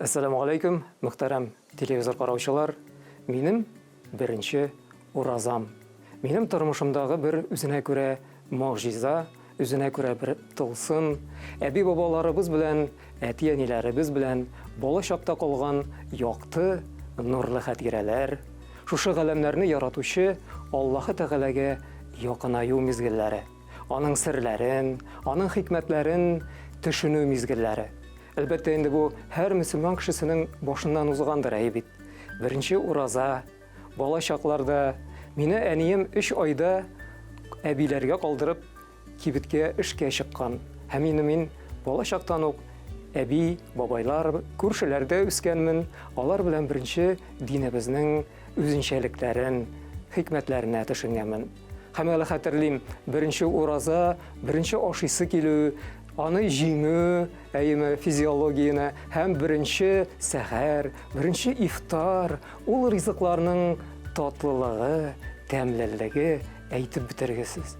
Әссәламү алейкум, мөхтәрәм телевизор караучылар. Минем беренче уразам. Минем тормышымдагы бер үзенә күрә могҗиза, үзенә күрә бер тылсым, әби-бабаларыбыз белән, әти-әниләребез белән бала чакта калган якты, нурлы хатирәләр, шушы галәмнәрне яратучы Аллаһы Тәгаләгә якынаю мизгелләре, аның серләрен, аның хикмәтләрен төшенү мизгелләре. Әлбәттә инде бу һәр мөселман кешесенең башыннан узгандыр, әйе бит. Беренче ураза, бала чакларда мине әнием өч айда әбиләргә калдырып кибеткә эшкә чыккан. Һәм инде мин бала чактан ук әби, бабайлар, күршеләрдә үскәнмен, алар белән беренче динебезнең үзенчәлекләрен, хикмәтләренә төшенгәнмен. Һәм әле хәтерлим, беренче ураза, беренче ашыйсы килү, аны җиңү, әйеме, физиологияне һәм беренче сәхәр, беренче ифтар, ул ризыкларның татлылыгы, тәмлелеге әйтеп бетергесез.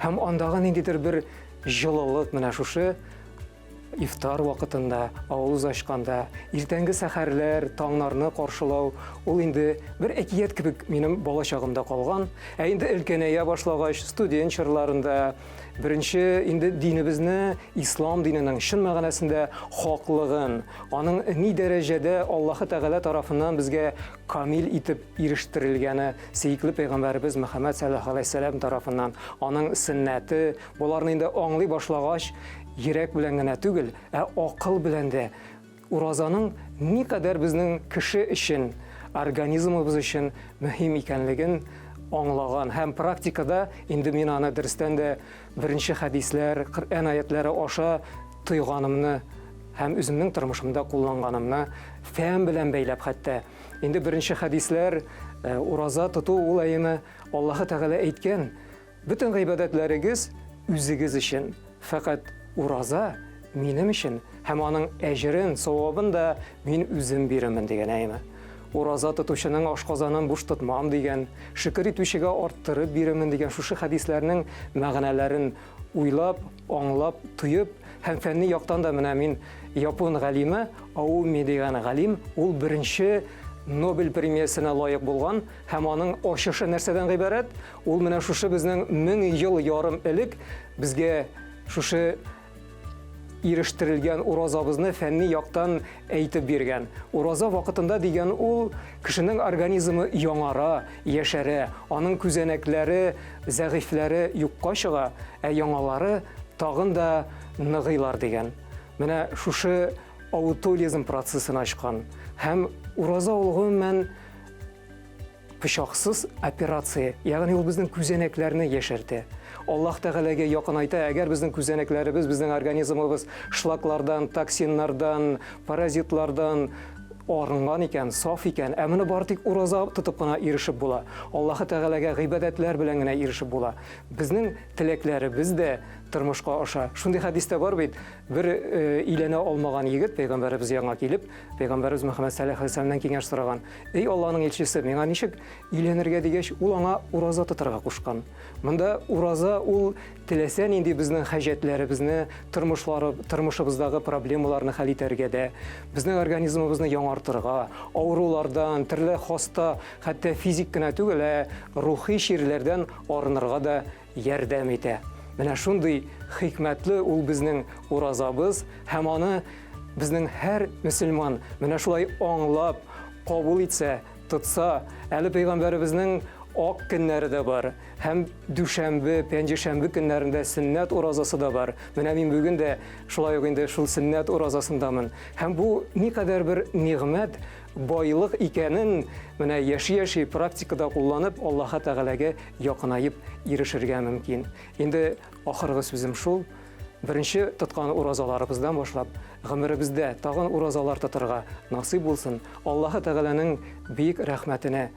Һәм андагы ниндидер бер җылылык менә шушы Ифтар вакытында, авыз ачканда, иртәнге сәхәрләр, таңнарны каршылау, ул инде бер әкият кебек минем бала чагымда калган. Ә инде өлкәнәя башлагач, студент чорларында беренче инде динебезне, ислам диненең чын мәгънәсендә хаклыгын, аның ни дәрәҗәдә Аллаһы Тәгалә тарафыннан безгә камил итеп ирештерелгәне, сөекле пәйгамбәребез Мөхәммәд саллаллаһу алейһи вәсәлләм тарафыннан, аның сөннәте, боларны инде аңлый башлагач, йөрәк белән генә түгел, ә акыл белән дә уразаның никадәр безнең кеше өчен, организмыбыз өчен мөһим икәнлеген аңлаган һәм практикада инде мин аны дөрестән дә беренче хәдисләр, Коръән аятлары аша тойганымны һәм үземнең тормышымда кулланганымны фән белән бәйләп хәтта. Инде беренче хәдисләр э, ураза тоту ул әйеме Аллаһы Тәгалә әйткән, Бөтен гыйбадәтләрегез үзегез өчен, фәкать ураза минем өчен һәм аның әҗерен, савабын да мин үзем бирермен дигән, әйеме? Ураза тотучының ашказанын буш тотмам дигән, шөкер итүчегә арттырып бирермен дигән шушы хәдисләрнең мәгънәләрен уйлап, аңлап, тоеп һәм фәнни яктан да менә мин япон галиме Ауми дигән галим, ул беренче Нобель премиясенә лаек булган һәм аның ачышы нәрсәдән гыйбарәт? Ул менә шушы безнең 1000 ел ярым элек безгә шушы ирештерелгән уразабызны фәнни яктан әйтеп биргән. Ураза вакытында дигән ул кешенең организмы яңара, яшәрә, аның күзәнәкләре, зәгыйфьләре юкка чыга, ә яңалары тагын да ныгыйлар дигән. Менә шушы аутолизм процессын ачкан. Һәм ураза ул гомумән пычаксыз операция, ягъни ул безнең күзәнәкләрне яшәртә. Аллаһ Тәгаләгә якынайта, әгәр безнең күзәнәкләребез, безнең организмыбыз шлаклардан, токсиннардан, паразитлардан арынган икән, саф икән, ә моны бары тик ураза тотып кына ирешеп була. Аллаһ Тәгаләгә гыйбадәтләр белән генә ирешеп була. Безнең теләкләребез дә тормышка аша. Шундый хәдистә бар бит, бер э, өйләнә алмаган егет пәйгамбәребез янына килеп, пәйгамбәребез Мөхәммәд саллаллаһу алейһи вәсәлләмнән киңәш сораган. Эй Алланың илчесе, миңа ничек өйләнергә дигәч, ул аңа ураза тотарга кушкан. Монда ураза ул теләсә нинди безнең хаҗәтләребезне, тормышлары, тормышыбыздагы проблемаларны хәл итәргә дә, безнең организмыбызны яңартырга, авырулардан, төрле хаста, хәтта физик кенә түгел, ә рухи чирләрдән арынырга да ярдәм итә. Менә шундый хикмәтле ул безнең уразабыз һәм аны безнең һәр мөселман менә шулай аңлап, кабул итсә, тотса, әле пәйгамбәребезнең ак көннәре дә бар һәм дүшәмбе, пәнҗешәмбе көннәрендә сөннәт уразасы да бар. Менә мин бүген дә шулай ук инде шул сөннәт уразасындамын. Һәм бу никадәр бер нигъмәт, байлык икәнен менә яши-яши практикада кулланып, Аллаһы Тәгаләгә якынаеп ирешергә мөмкин. Инде ахыргы сүзем шул, беренче тоткан уразаларыбыздан башлап, гомеребездә тагын уразалар тотарга насыйп булсын, Аллаһы Тәгаләнең бөек рәхмәтенә,